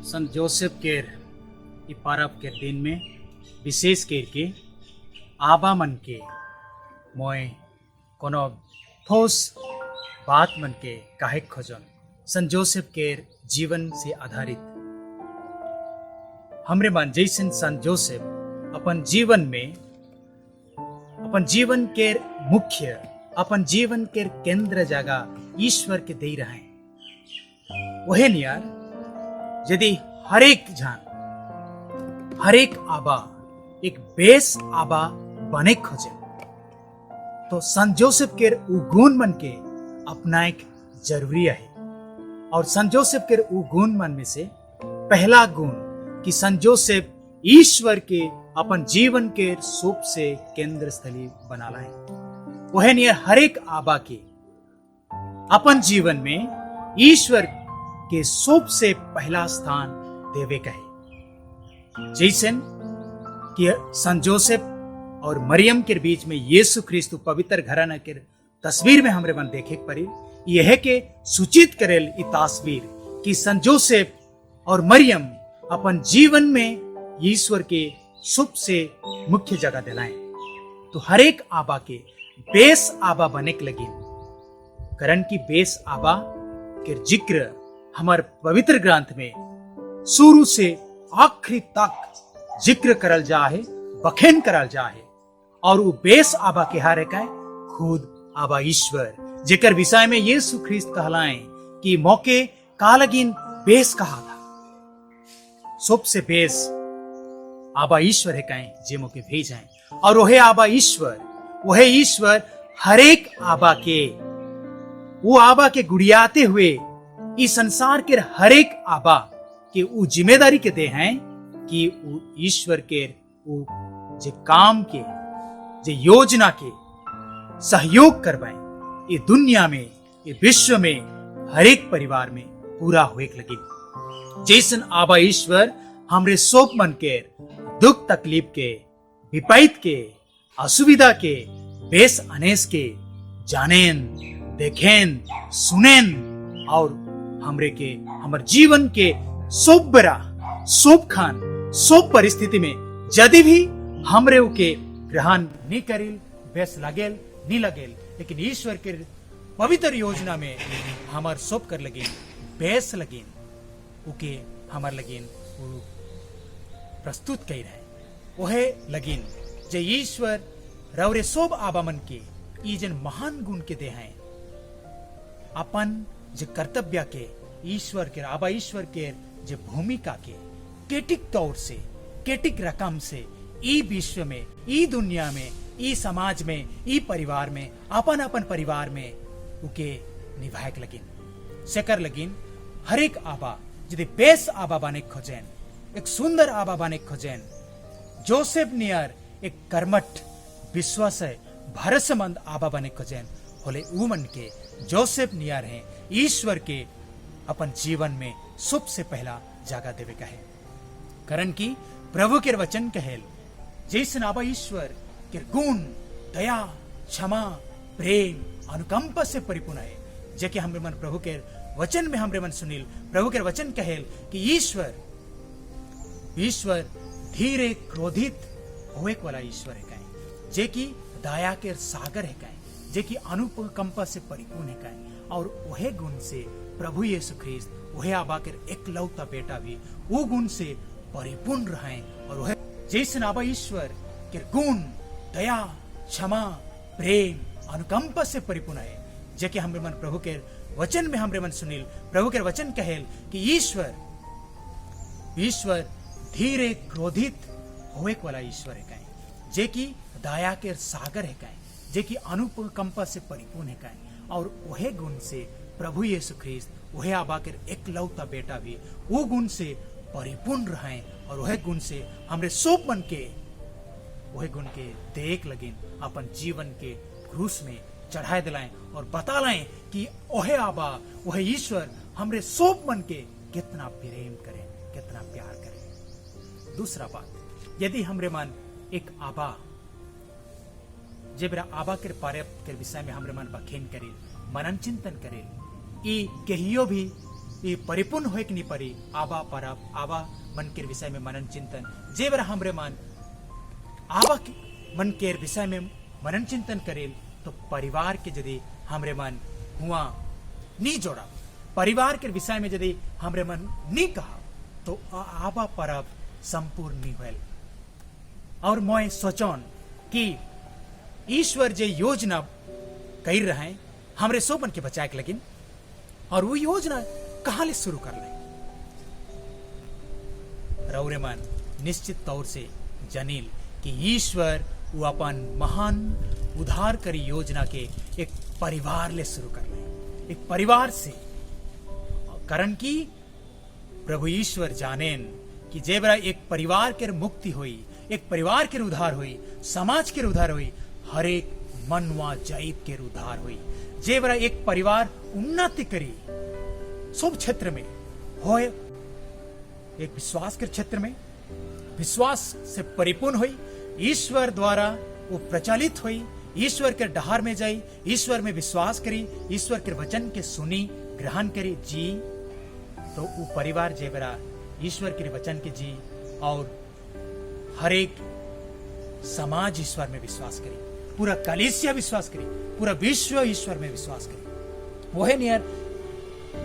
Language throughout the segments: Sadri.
संत जोसेफ केर ई परब के दिन में विशेष करके आबा मन के मोय कोनो ठोस बात मन के काहे खोजन। संत जोसेफ केर जीवन से आधारित हमरे मन जैसन संत जोसेफ अपन जीवन में अपन जीवन के मुख्य, अपन जीवन के केंद्र जगह ईश्वर के दे रहे हैं, वही नियर यदि हरेक जान, हरेक आबा एक बेस आबा बने खोजे तो संत जोसेफ के उ गुण मन के अपनाए जरूरी है। और संत जोसेफ के उ गुण मन में से पहला गुण कि संत जोसेफ ईश्वर के अपन जीवन के सूप से केंद्र स्थली बना है। वह नियर हरेक आबा के अपन जीवन में ईश्वर के सूप से पहला स्थान देवे का है। जैसन कि संत जोसेफ और मरियम के बीच में यीशु क्रिस्त पवित्र घराना के तस्वीर में हमरे मन देखे परी, यह के सूचित करेल इ तस्वीर कि संत जोसेफ और मरियम अपन जीवन में ईश्वर के सबसे मुख्य जगह दिलाए। तो हरेक आबा के बेस आबा बने के लगी, करण की बेस आबा के जिक्र हमार पवित्र ग्रंथ में शुरू से आखिरी तक जिक्र करल जा है, बखेन करल जा है। और वो बेस आबा के हारे का खुद आबा ईश्वर, जेकर विषय में यीशु ख्रिस्त कहलाए कि मौके कालगिन बेस कहा था। सबसे बेस आबा ईश्वर है काहे जे मौके भेज है और वह आबा ईश्वर, वह ईश्वर हरेक आबा के, वो आबा के गुड़ियाते हुए इस संसार के हरेक आबा के उ जिम्मेदारी के दे हैं कि उ ईश्वर के उ जे काम के, जे योजना के सहयोग करवाए, ये दुनिया में, ये विश्व में, हरेक परिवार में पूरा होए लगे। जैसन आबा ईश्वर हमरे सोप मन के दुख तकलीफ के, विपरीत के, असुविधा के, बेस अनेस के जानेन, देखेन, सुनेन और हमरे के हमर जीवन के सोप बरा, सोप खान, सोप परिस्थिति में यदि भी हमरे के ग्रहण नहीं करिल, बेस लगेल नहीं लगेल, लेकिन ईश्वर के पवित्र योजना में हमार सोप कर लगिन बेस लगिन उके हमार लगिन उ प्रस्तुत कर रहे। वह लगिन जे ईश्वर रौरे सोब आबा मन के ई जन महान गुण के दे हैं, अपन जे कर्तव्य के, ईश्वर के, आबा ईश्वर के जे भूमिका के केटिक तौर से, केटिक रकम से ई विश्व में, ई दुनिया में, ई समाज में, ई परिवार में, अपन अपन परिवार में उके निभाए लगिन सेकर लगिन हरेक आबा यदि बेस आबा बने खोजेन, एक सुंदर आबा बने खोजेन, जोसेफ नियर एक कर्मठ, विश्वास है, भरोसेमंद आबा बने खोजेन होले ऊ मन के जोसेफ नियर है ईश्वर के अपन जीवन में सबसे पहला जगह देवे का है। कारण की प्रभु के वचन कहेल, जैसन आबा ईश्वर के गुण दया, क्षमा, प्रेम, अनुकंपा से परिपूर्ण है, जेके हमरे मन प्रभु के वचन में हमरे मन सुनील, प्रभु के वचन कहेल कि ईश्वर ईश्वर धीरे क्रोधित होए वाला ईश्वर है काहे, जे की दया के सागर है काहे, जे की अनुकंपा से परिपूर्ण है काहे। और वह गुण से प्रभु यीशु ख्रीस्त, वह आबा के एकलौता बेटा भी वो गुण से परिपूर्ण रहे। और वह जैसन आबा ईश्वर के गुण दया, क्षमा, प्रेम, अनुकंपा से परिपूर्ण है, जेके हमरे मन प्रभु के वचन में हमरे मन सुनील, प्रभु के वचन कहेल कि ईश्वर ईश्वर धीरे क्रोधित होए वाला ईश्वर है काहे, जे की दया के सागर है काहे, जे की अनुकंपा से परिपूर्ण है काहे। और वह गुण से प्रभु यीशु ख्रीस्त, वह आबा के एकलौता बेटा भी वो गुण से परिपूर्ण रहे और वह गुण से हमरे सोप मन के वह गुण के देख लगिन अपन जीवन के क्रूस में चढ़ाए दिलाएं और बता लाएं कि ओहे आबा, वह ईश्वर हमरे सोप मन के कितना प्रेम करें, कितना प्यार करें। दूसरा बात, यदि हमरे मन एक आबा जे बेरा आबा के पारे के विषय में हमरे मन बखेन करे, मनन चिंतन करे, ई कहियो भी ये परिपूर्ण होए के नहीं परी आबा परब आबा मन के विषय में मनन चिंतन। जे बेर हमरे मन आबा के मन के विषय में मनन चिंतन करेल तो परिवार के यदि हमरे मन हुआ नी जोड़ा, परिवार के विषय में यदि हमरे मन नी कहा तो आबा परब संपूर्ण नहीं होल। और मैं सोचन कि ईश्वर जे योजना कर रहे हैं हमरे सो मन के बचाए के लगिन, और वो योजना कहाँ ले शुरू कर ले रौरे मन निश्चित तौर से जनील कि ईश्वर वो अपन महान उद्धार करी योजना के एक परिवार ले शुरू कर ले, एक परिवार से। कारण कि प्रभु ईश्वर जानेन कि जेबरा एक परिवार के मुक्ति हुई, एक परिवार के उद्धार हुई, समाज के उद्धार हुई, हर एक मनवा जाइत के उद्धार हुई। जेबरा एक परिवार उन्नति करी सब क्षेत्र में होए, एक विश्वास के क्षेत्र में विश्वास से परिपूर्ण हुई, ईश्वर द्वारा वो प्रचलित हुई, ईश्वर के डहार में जाई, ईश्वर में विश्वास करी, ईश्वर के वचन के सुनी ग्रहण करी जी, तो वो परिवार जेबरा ईश्वर के वचन के जी और हर एक समाज ईश्वर में विश्वास करी, पूरा कलीसिया विश्वास करी, पूरा विश्व ईश्वर में विश्वास करी। वह नियर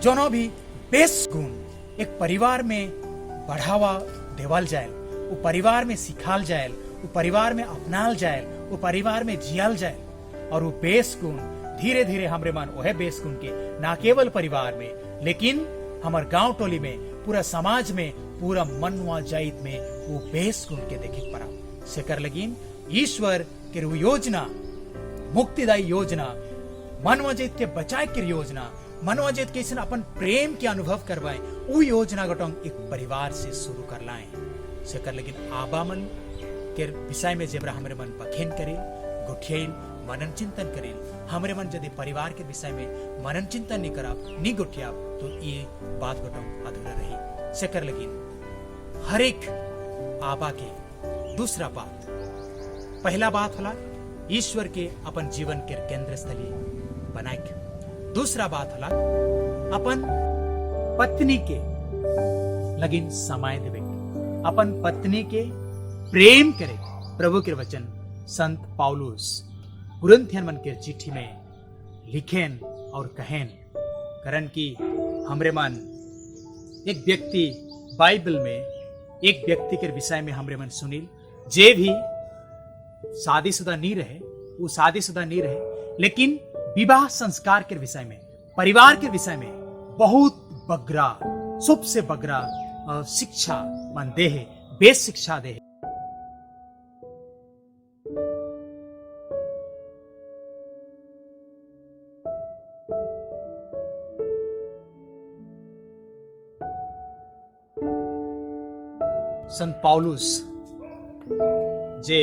जोनो भी बेस गुण एक परिवार में बढ़ावा देवल जाए, वो परिवार में सिखाल जाए, वो परिवार में अपनाल जाए, वो परिवार में जियाल जाए, और वो बेस गुण धीरे धीरे हमरे मन वह बेस गुण के ना केवल परिवार में लेकिन हमार गांव टोली में, पूरा समाज में, पूरा मनवा जाइत में वो बेस गुण के देखे पड़ा से कर लगिन ईश्वर के योजना, मुक्तिदायी योजना, मनवा जाइत के बचाए के योजना, मनवा जाइत के ऐसन अपन प्रेम के अनुभव करवाए, वो योजना गटोंग एक परिवार से शुरू कर लाए से कर लेकिन आबा मन के विषय में जेबरा हमरे मन बखेन करे, गुठियल मनन चिंतन करे, हमरे मन यदि परिवार के विषय में मनन चिंतन नहीं कराब नहीं गुठियाब तो ये बात गटोंग अधूरा रही से कर लेकिन हर एक आबा के दूसरा बात, पहला बात होला ईश्वर के अपन जीवन के केंद्र स्थली बनाए के। दूसरा बात होला अपन पत्नी के लगिन समय देवे, अपन पत्नी के प्रेम करे। प्रभु के वचन संत पौलुस कुरिन्थियन मन के चिट्ठी में लिखेन और कहेन, कारण कि हमरे मन एक व्यक्ति बाइबल में एक व्यक्ति के विषय में हमरे मन सुनील जे भी शादीशुदा नहीं रहे, वो शादीशुदा नहीं रहे लेकिन विवाह संस्कार के विषय में, परिवार के विषय में बहुत बगरा, सबसे बगरा शिक्षा मन दे है, बेस शिक्षा दे है। संत पौलुस जे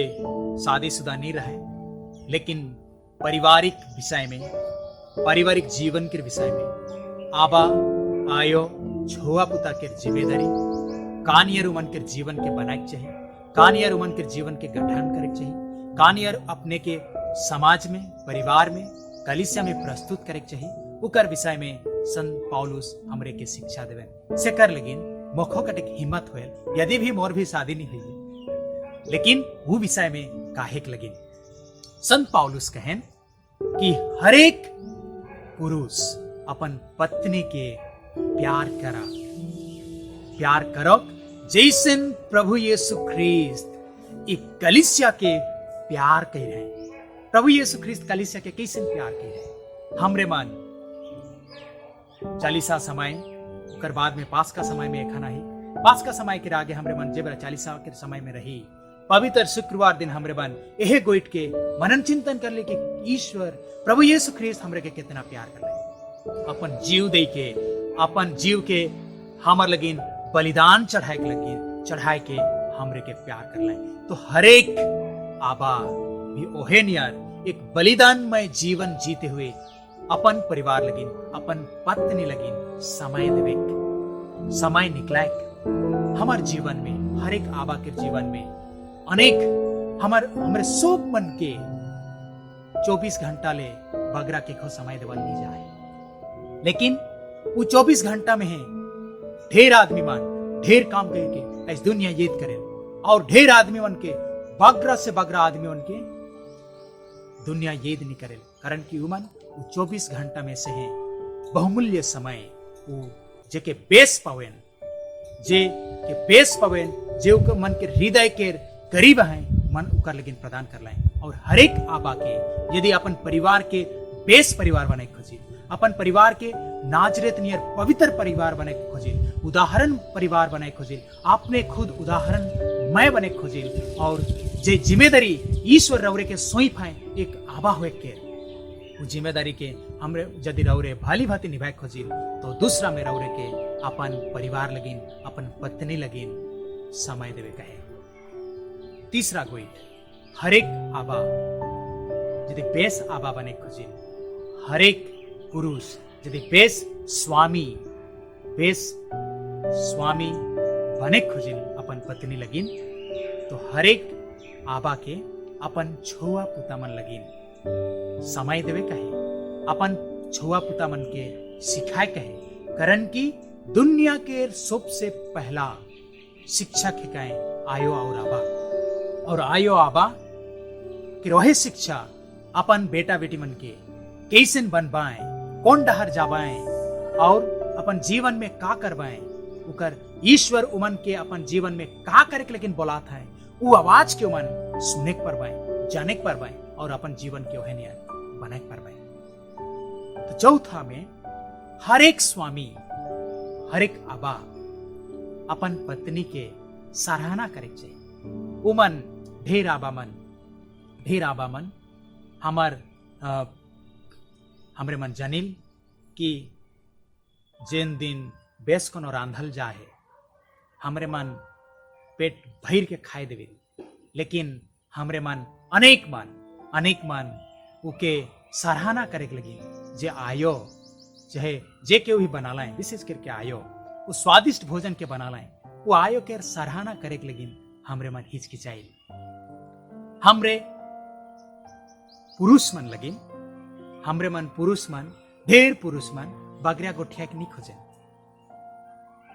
शादीशुदा नहीं रहे लेकिन पारिवारिक विषय में, पारिवारिक जीवन के विषय में आबा आयो छुआ पुता के जिम्मेदारी कानियर उमन के जीवन के बनाए चाहिए, कानियर उमन के जीवन के गठन करे चाहिए, कानियर अपने के समाज में, परिवार में, कलीसिया में प्रस्तुत करे चाहिए। उकर विषय में संत पौलुस हमरे के शिक्षा देवे से कर लेकिन मोखो कटेक हिम्मत होयल यदि भी मोर भी शादी नहीं हुई लेकिन वो विषय में काहेक लगिन। संत पौलुस कहें कि हरेक पुरुष अपन पत्नी के प्यार करा, प्यार करो जैसन प्रभु यीशु ख्रीस्त एक कलीसिया के प्यार कर रहे हैं। प्रभु यीशु ख्रीस्त कलीसिया के कैसन प्यार कर रहे हैं। हमरे मन चालीसा समय कर बाद में पास का समय में एखना ही पास का समय के आगे हमरे मन जेबरा चालीसा के समय में रही पवित्र शुक्रवार दिन हमरे मन एहे गोइट के मनन चिंतन कर ले कि ईश्वर प्रभु यीशु ख्रीस्त हमरे के कितना प्यार कर ले, अपन जीव दे के, अपन जीव के हमर लगिन बलिदान चढ़ाए के लगिन चढ़ाए के हमरे के प्यार कर ले। तो हरेक आबा भी ओहे नियर एक बलिदानमय जीवन जीते हुए अपन परिवार लगिन, अपन पत्नी लगिन समय देवे, समय निकलाए। हमार जीवन में हर एक आबा के जीवन में अनेक हमार हमरे सब मन के 24 घंटा ले बगरा के खो समय देवल नहीं जाए, लेकिन वो 24 घंटा में है। ढेर आदमी मन ढेर काम करके इस दुनिया येद करे और ढेर आदमी मन के, बगरा से बगरा आदमी मन के दुनिया येद नहीं करे, कारण कि उमन वो 24 घंटा में से है बहुमूल्य समय वो जेके बेस पावेन, जे के बेस पावेन, जे उकर मन के हृदय के करीब हैं, मन उकर लेकिन प्रदान कर लाए। और हरेक आबा के यदि अपन परिवार के बेस परिवार बनाए खोजी, अपन परिवार के नाजरेत नियर पवित्र परिवार बने खोजे, उदाहरण परिवार बनाए खोजे, आपने खुद उदाहरण मैं बने खोजे और जे जिम्मेदारी ईश्वर रौरे के सोई फाए एक आबा होए के, वो जिम्मेदारी के हमरे यदि रौरे भाली भांति निभाए खोजिल, तो दूसरा में रौरे के अपन परिवार लगिन, अपन पत्नी लगिन समय देवे कहे। तीसरा गोइट, हरेक आबा यदि बेस आबा बने खोजिल, हरेक पुरुष यदि बेस स्वामी बने खोजिल अपन पत्नी लगिन, तो हरेक आबा के अपन छुआ पुता मन लगिन समय देवे कहे, अपन छुआ पुता मन के सिखाए कहे, कारण की दुनिया के सबसे पहला शिक्षक है आयो और आबा। और आयो आबा कि रहे शिक्षा अपन बेटा बेटी मन के कैसन बनबाए, कौन डहर जाबाए और अपन जीवन में का करबाए, उकर ईश्वर उमन के अपन जीवन में का करे के लेकिन बोलात है, वो आवाज के उमन सुने के परबाए, जाने के परबाए और अपन जीवन के ओहे नियर बनाए के परबाए। तो चौथा में हर एक स्वामी, हर एक आबा अपन पत्नी के सराहना करे के चाहिए। उमन ढेर आबा मन हमर हमरे मन जानिल कि जेन दिन बेस कोनो रांधल जाहे, हमरे मन पेट भर के खाए देवे, लेकिन हमरे मन अनेक मन उके सराहना करे के लगी जे आयो, चाहे जे केहू भी बना लाए, विशेष करके आयो वो स्वादिष्ट भोजन के बना लाए, वो आयो के सराहना करे के लगिन हमरे मन हिचकिचाइल। हमरे पुरुष मन लगिन, हमरे मन पुरुष मन, ढेर पुरुष मन बगरिया गोठिया के नहीं खोजे,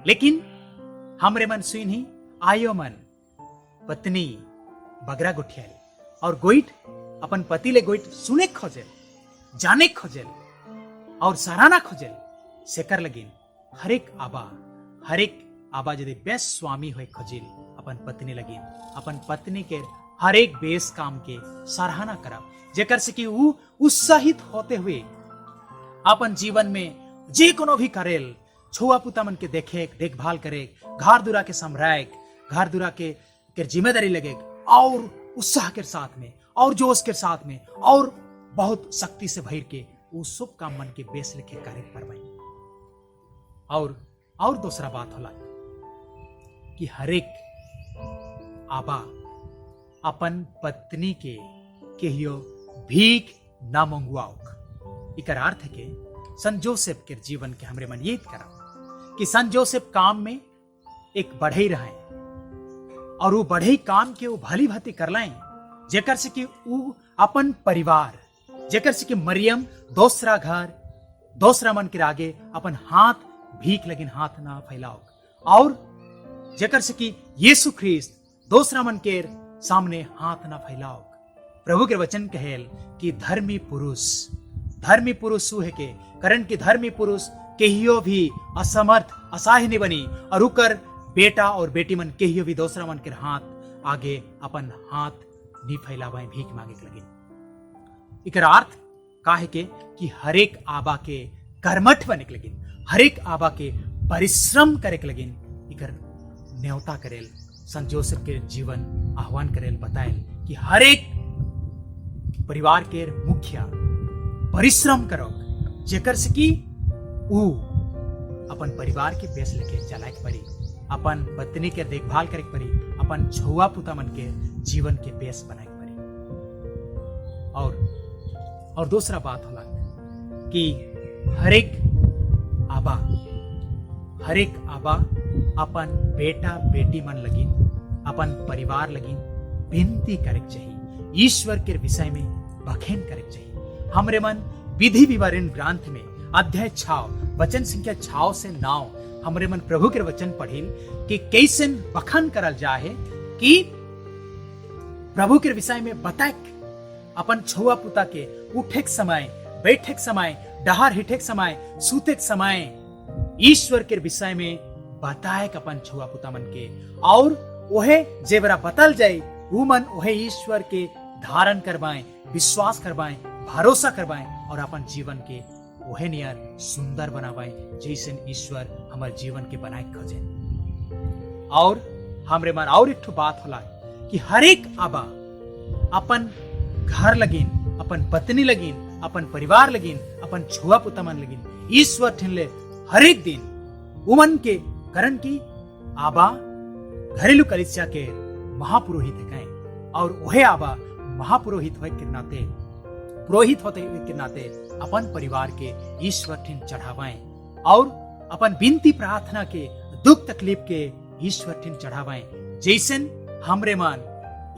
लेकिन हमरे मन सुन ही आयो मन पत्नी बगरा गोठिया और गोइट अपन पति ले गोइट सुने खोजेल, जाने खोजेल और सराहना खोजेल। सेकर लगिन हरेक आबा यदि बेस्ट स्वामी होए खोजिल अपन पत्नी लगिन, अपन पत्नी के हरेक बेस काम के सराहना करब, जेकर से कि ऊ उत्साहित होते हुए अपन जीवन में जे कोनो भी करेल, छुआ पुता मन के देखे, देखभाल करे, घर दुरा के संभराए, घर दुरा के जिम्मेदारी लगे और उत्साह के साथ में और जोश के साथ में और बहुत शक्ति से भर के वो सब काम मन के बेस लेके कार्य करवाई। और दूसरा बात होला कि हरेक आबा अपन पत्नी के केहियो भीख ना मंगवाओ। इकर अर्थ है के संत जोसेफ के जीवन के हमरे मन ये करा कि संत जोसेफ काम में एक बढ़ई रहे और वो बढ़ई काम के वो भली भांति कर लाए, जेकर से कि वो अपन परिवार, जेकर से कि मरियम दूसरा घर, दूसरा मन के आगे अपन हाथ भीख लगिन हाथ ना फैलाओ और जेकर से कि यीशु ख्रीस्त दूसरा मन के सामने हाथ ना फैलाओ। प्रभु के वचन कहेल कि धर्मी पुरुष सु है के, कारण कि धर्मी पुरुष केहियो भी असमर्थ, असहाय नहीं बनी और उकर बेटा और बेटी मन केहियो भी दूसरा मन के हाथ आगे अपन हाथ नहीं फैलावाए भीख मांगे के लगे। इकर अर्थ का है के कि हरेक आबा के कर्मठ बने के लगिन, हरेक आबा के परिश्रम करे के लगिन इकर न्योता करेल। संत जोसेफ के जीवन आह्वान करेल, बताएल कि हरेक परिवार के मुखिया परिश्रम करो, जेकर से कि ऊ अपन परिवार के बेस लेके चलाए के पड़ी, अपन पत्नी के देखभाल करे के पड़ी, अपन छुआ पुता मन के जीवन के बेस बनाए के पड़ी। और दूसरा बात होला कि हरेक आबा अपन बेटा बेटी मन लगिन, अपन परिवार लगिन विनती करे के चाहिए, ईश्वर के विषय में बखेन करे के चाहिए। हमरे मन विधि विवरण ग्रंथ में अध्याय 6 वचन संख्या 6 से 9 हमरे मन प्रभु के वचन पढ़िल कि कैसन बखान करल जाहे कि प्रभु के विषय में बताए अपन छुआ पुता के उठे के समय, बैठे के समय, डहार हिठे के समय, सूते के समय ईश्वर के विषय में बताए अपन छुआ पुता मन के। और ओहे जेबरा बतल जाए, ऊ मन ओहे ईश्वर के धारण करवाए, विश्वास करवाए, भरोसा करवाए और अपन जीवन के ओहे नियर सुंदर बनावाए, जैसन ईश्वर हमार जीवन के बनाए खोजे। और हमरे मन और एक ठो बात होला कि हरेक आबा अपन घर लगिन, अपन पत्नी लगिन, अपन परिवार लगिन, अपन छुआ पुता मन लगिन ईश्वर ठिनले हरेक दिन उमन के, करण की आबा घरेलू कलिसिया के महापुरोहित है और वह आबा महापुरोहित होए के नाते, पुरोहित होते के नाते अपन परिवार के ईश्वर ठिन चढ़ावाएं और अपन विनती प्रार्थना के, दुख तकलीफ के ईश्वर ठिन चढ़ावाएं। जैसन हमरे मान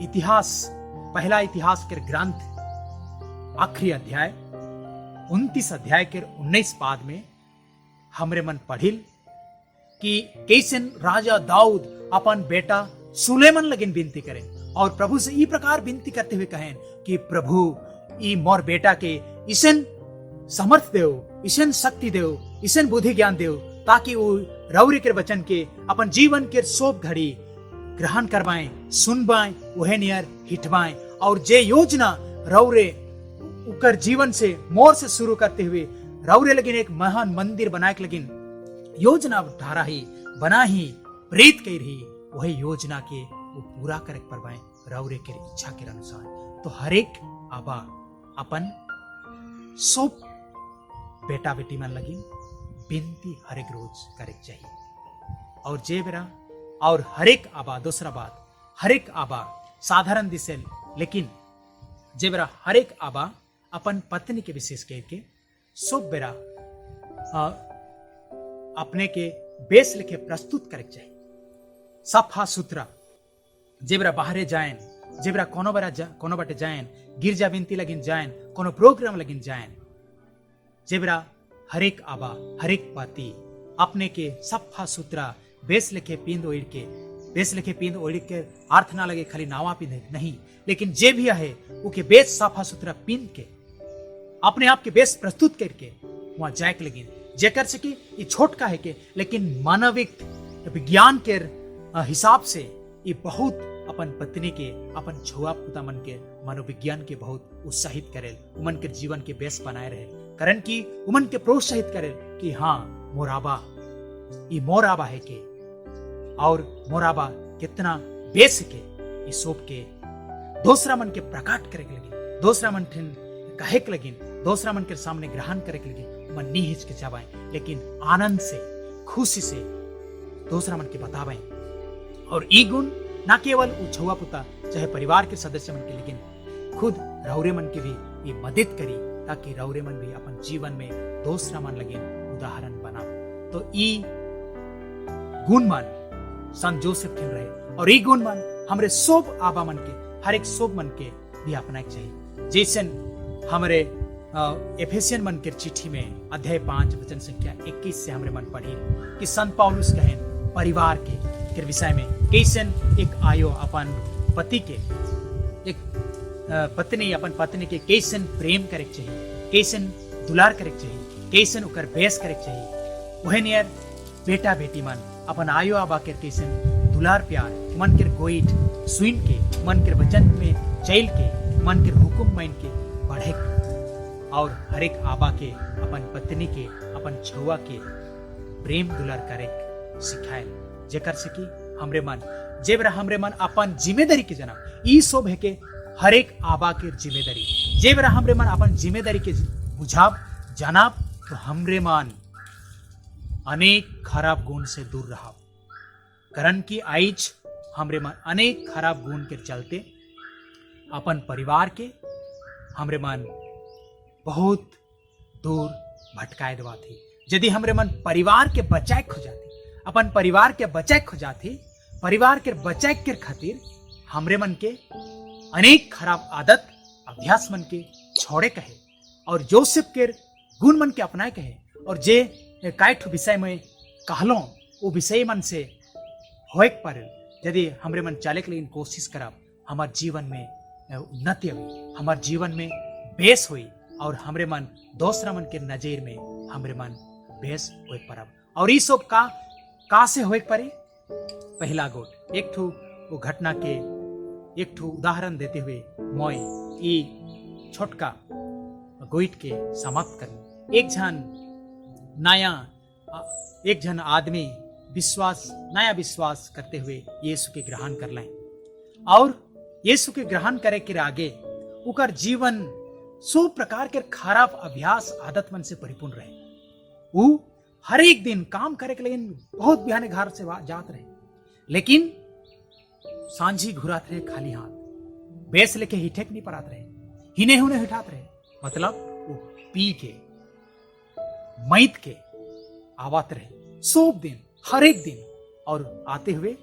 इतिहास, पहला इतिहास के ग्रंथ, आखिरी अध्याय, 29 अध्याय के 19 पाद में हमरे मन पढ़िल कि कैसन राजा दाऊद अपन बेटा सुलेमन लगिन विनती करें और प्रभु से ई प्रकार विनती करते हुए कहें कि प्रभु, ई मोर बेटा के इसन समर्थ देव, इसन शक्ति देव, इसन बुद्धि ज्ञान देव, ताकि वो रौरी के वचन के अपन जीवन के सोब घड़ी ग्रहण करवाएं, सुनबाएं, वह नियर हिटवाएं और जे योजना रौरे उकर जीवन से, मोर से शुरू करते हुए रौरे लगिन एक महान मंदिर बनाए के लगिन योजना धारा ही बना ही प्रेत कही रही, वही योजना के वो पूरा करे परवाएं रौरे के इच्छा के अनुसार। तो हरेक आबा अपन सब बेटा बेटी मन लगी विनती हरेक रोज करे चाहिए। और जे बेरा और हरेक आबा, दूसरा बात, हरेक आबा साधारण दिसे, लेकिन जे बेरा हरेक आबा अपन पत्नी के विशेष करके सब बेरा अपने के बेस लिखे प्रस्तुत करे चाहिए, सफा सुथरा। जे बेरा बाहरे जाएन, जे बेरा कोनो बेरा कोनो बाटे जाएन, गिरजा विनती लगिन जाएन, कोनो प्रोग्राम लगिन जाएन, जे बेरा हरेक आबा, हरेक पति अपने के सफा सुथरा बेस लिखे पिंद ओढ़ के, बेस लिखे पिंद ओढ़ के अर्थ ना लगे खाली नावा पिंधे नहीं, लेकिन जे भी है उके बेस साफा सुथरा पिंद के अपने आप के बेस प्रस्तुत करके वहां जाए के लगिन, जेकर से कि ये छोट का है के, लेकिन मानविक विज्ञान के हिसाब से ये बहुत अपन पत्नी के, अपन छुआ पुता मन के मनोविज्ञान के बहुत उत्साहित करेल, उमन के जीवन के बेस बनाए रहे, कारण कि उमन के प्रोत्साहित करेल कि हाँ, मोराबा, ये मोराबा है के और मोराबा कितना बेस के ये सोप के दूसरा मन के प्रकट करे के लगिन, दूसरा मन ठिन कहे के लगिन, दूसरा मन के सामने ग्रहण करे के लगिन, मन नहीं हिचकिचावाए, लेकिन आनंद से, खुशी से दूसरा मन के बतावें। और ई गुण ना केवल उ छुआ पुता चाहे परिवार के सदस्य मन के, लेकिन खुद रौरे मन के भी ये मदद करी, ताकि रौरे मन भी अपन जीवन में दूसरा मन लगे उदाहरण बना। तो ई गुण मन संत जोसेफ ठिन रहे और ई गुण मन हमरे सोब आबा मन के, हर एक सोब मन के भी अपना चाहिए। जैसन हमरे एफेसियन मन के चिट्ठी में अध्याय 5 वचन संख्या 21 से हमरे मन पढ़ी कि संत पौलुस कहें परिवार के विषय में, कैसन एक आयो अपन पति के, एक पत्नी अपन पत्नी के कैसन प्रेम करे के चाहिए, कैसन दुलार करे के चाहिए, कैसन ओकर बेस करे के चाहिए। वह नियर बेटा बेटी मन अपन आयो आबा के कैसन दुलार प्यार, मन के गोइठ सुन के, मन के वचन में चल के, मन के हुकुम मान के बढ़े और हरेक आबा के अपन पत्नी के, अपन छुआ के प्रेम दुलार करे सिखाए, जेकर से कि हमरे मन जे बेरा हमरे मन अपन जिम्मेदारी के जना, ई सब है के हरेक आबा के जिम्मेदारी, जे बेरा हमरे मन अपन जिम्मेदारी के बुझाब जनाब, तो हमरे मन अनेक खराब गुण से दूर रहा। कारण कि आइज हमरे मन अनेक खराब गुण के चलते अपन परिवार के हमरे मन बहुत दूर भटकाए देवाथी। यदि हमरे मन परिवार के बचाए खो जाती, अपन परिवार के बचाए खो जाती, परिवार के बचाए के खातिर हमरे मन के अनेक खराब आदत अभ्यास मन के छोड़े कहे और जोसेफ के गुण मन के अपनाए कहे। और जे काय ठो विषय में कहलो, वो विषय मन से होएक पारे। यदि हमरे मन चले के लिए कोशिश करब, हमार जीवन में उन्नति हुई, हमार जीवन में बेस हुई और हमरे मन दूसरा मन के नजर में हमरे मन बेस होए परब। और ये सब का का से होए परे? पहला गोट एक ठो वो घटना के एक ठो उदाहरण देते हुए मोय ई छोटका गोइट के समाप्त कर। एक झन आदमी विश्वास, नया विश्वास करते हुए यीशु के ग्रहण कर लाए और यीशु के ग्रहण करे के आगे उकर जीवन सौ प्रकार के खराब अभ्यास, आदत मन से परिपूर्ण रहे। वो हर एक दिन काम करे के लेकिन बहुत बिहाने घर से जात रहे, लेकिन सांझी घुरात रहे खाली हाथ। बेस लेके हिठेक नहीं परात रहे, हिने हुने हिठात रहे। मतलब वो पी के, मैत के आवात रहे सब दिन, हर एक दिन। और आते हुए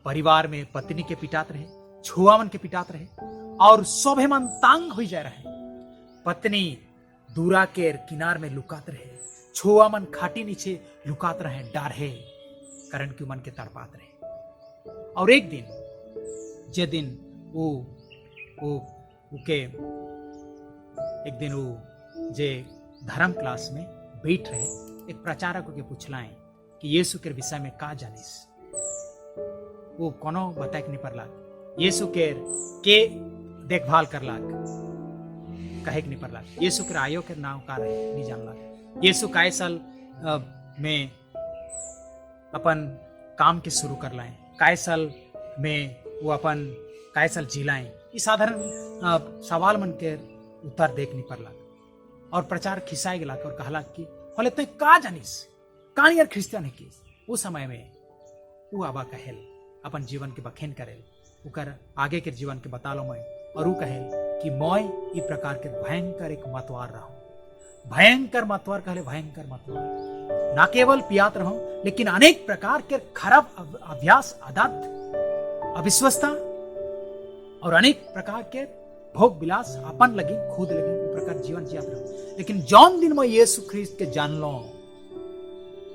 परिवार में पत्नी के पिटात रहे, छुआ मन के पिटात रहे और सोभे मन तांग हो जाए रहे। पत्नी दूरा के किनार में लुकात रहे, छुआ मन खाटी नीचे लुकात रहे, डारे कारण कि मन के तड़पात रहे। और एक दिन, जे दिन वो उके एक दिन वो जे धर्म क्लास में बैठ रहे, एक प्रचारक के पूछलाए कि यीशु के विषय में का जानिस? वो कोनो बताए के नहीं पड़ला। यीशु के देखभाल करलाक, कहे के नहीं पड़ला। यीशु के आयो के नाम का रहे, नहीं जानला। यीशु काय साल में अपन काम के शुरू कर लाए, काय साल में वो अपन काय साल जिलाए, ये साधारण सवाल मन के उत्तर देख नहीं पड़ला। और प्रचार खिसाए गेला और कहला कि होले तो का जानिस, का यार क्रिश्चियन है कि? उस समय में वो आबा कहेल, अपन जीवन के बखेन करेल, उकर आगे के जीवन के बता लो मैं। और वो कहेल कि मैं ई प्रकार के भयंकर एक मतवार रहा। भयंकर मतवार कहले, भयंकर मतवार, ना केवल पियात रहो, लेकिन अनेक प्रकार के खराब अभ्यास, आदत, अविश्वसता और अनेक प्रकार के भोग विलास अपन लगी, खुद लगी, वो प्रकार जीवन जियात रहो। लेकिन जौन दिन मैं यीशु ख्रीस्त के जानलो,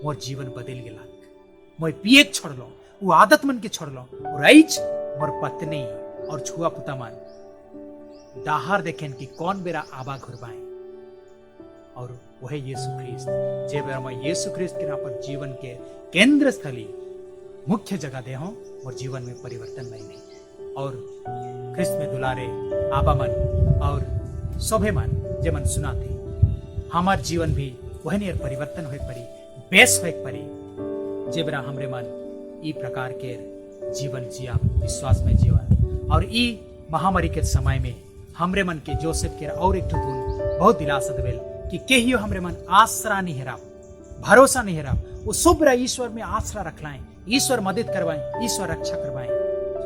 मोर जीवन बदल गेला। मैं पिए छोड़लो, वो आदत मन के छोड़लो और ऐज मोर पत्नी और छुआ पुता मन डाहर देखेन कि कौन बेरा आबा घुरबाए। और वह यीशु ख्रीस्त, जे बेरा मैं यीशु ख्रीस्त के अपन जीवन के केंद्र स्थली, मुख्य जगह दे हूं, और जीवन में परिवर्तन नहीं नहीं। और ख्रिस्त में दुलारे आबा मन और शोभे मन जे मन सुनाते, हमार जीवन भी वह नियर परिवर्तन होए परी, बेस होए परी, जे बेरा हमरे मन ई प्रकार के जीवन जिया, विश्वास में जीवन। और ई महामारी के समय में हमरे मन के जोसेफ के और एक धुन बहुत दिलासा देवेल कि केहियो हमरे मन आसरा नहीं हेराब, भरोसा नहीं हेराब। वो सब ईश्वर में आसरा रखलाए, ईश्वर मदद करवाए, ईश्वर रक्षा करवाए।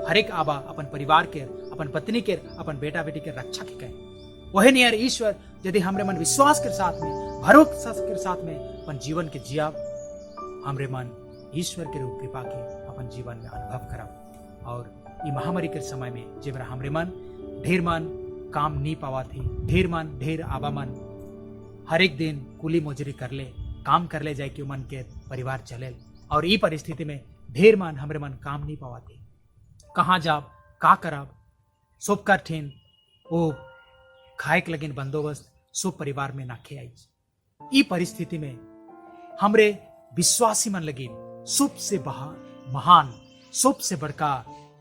हर एक आबा अपन परिवार के, अपन पत्नी के, अपन बेटा बेटी के रक्षा के कहे। वही नियर ईश्वर यदि हमरे मन विश्वास के साथ में, भरोसा के साथ में अपन जीवन के जिया, हमरे मन ईश्वर के रूप कृपा के अपन जीवन में अनुभव करब। और ये महामारी के समय में जेबरा हमरे मन ढेर मन काम नहीं पावा थी, ढेर मन, ढेर आबा मन हर एक दिन कुली मजूरी कर ले, काम कर ले जाए कि मन के परिवार चले। और ये परिस्थिति में ढेर मन हमरे मन काम नहीं पावा थी, कहाँ जाब, का करब, सब कर ठेन वो खाए के लगिन बंदोबस्त सब परिवार में नाखे आई। ई परिस्थिति में हमरे विश्वासी मन लगिन सबसे महान, सबसे बड़का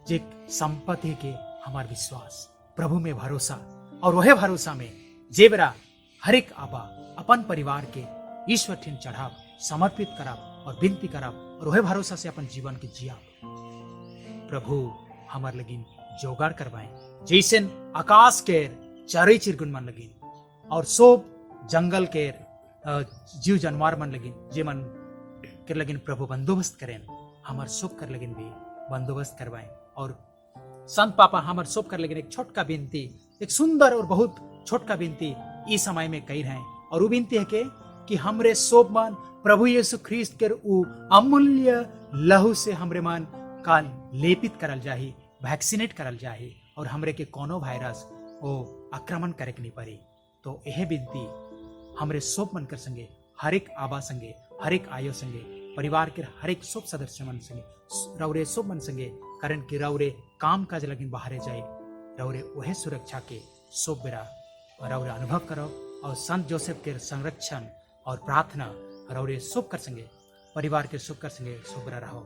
जे संपत्ति के हमार विश्वास, प्रभु में भरोसा। और वह भरोसा में जेबरा हर एक आबा अपन परिवार के ईश्वर ठिन चढ़ाव, समर्पित कराब और विनती कराब और वह भरोसा से अपन जीवन के जिया, प्रभु हमार लगिन जोगाड़ करवाए। जैसे आकाश के चारे चिरगुन मन लगिन और सब जंगल के जीव जानवर मन लगिन, जे मन के लगिन प्रभु बंदोबस्त करें, हमार सब कर लगिन भी बंदोबस्त करवाएं। और संत पापा हमार सब कर लगिन एक छोटका विनती, एक सुंदर और बहुत छोटका विनती इस समय में कही रहे। और वो विनती है कि हमरे सब मन प्रभु यीशु ख्रीस्त के ऊ अमूल्य लहू से हमरे मन का लेपित करल जाही, वैक्सीनेट करल जाही और हमरे के कोनो वायरस ओ आक्रमण करे के नहीं पड़ी। तो यह विनती हमरे सब मन कर संगे हर हरेक आबा संगे, हरेक आयो संगे, परिवार के हरेक सब सदस्य मन संगे, रौरे सब मन संगे, कारण कि रौरे काम काज लगिन बाहरे जाए, रौरे वह सुरक्षा के सब बेरा रौरे अनुभव करो और संत जोसेफ के संरक्षण और प्रार्थना रौरे सब कर संगे, परिवार के सब कर संगे सब बेरा रहो।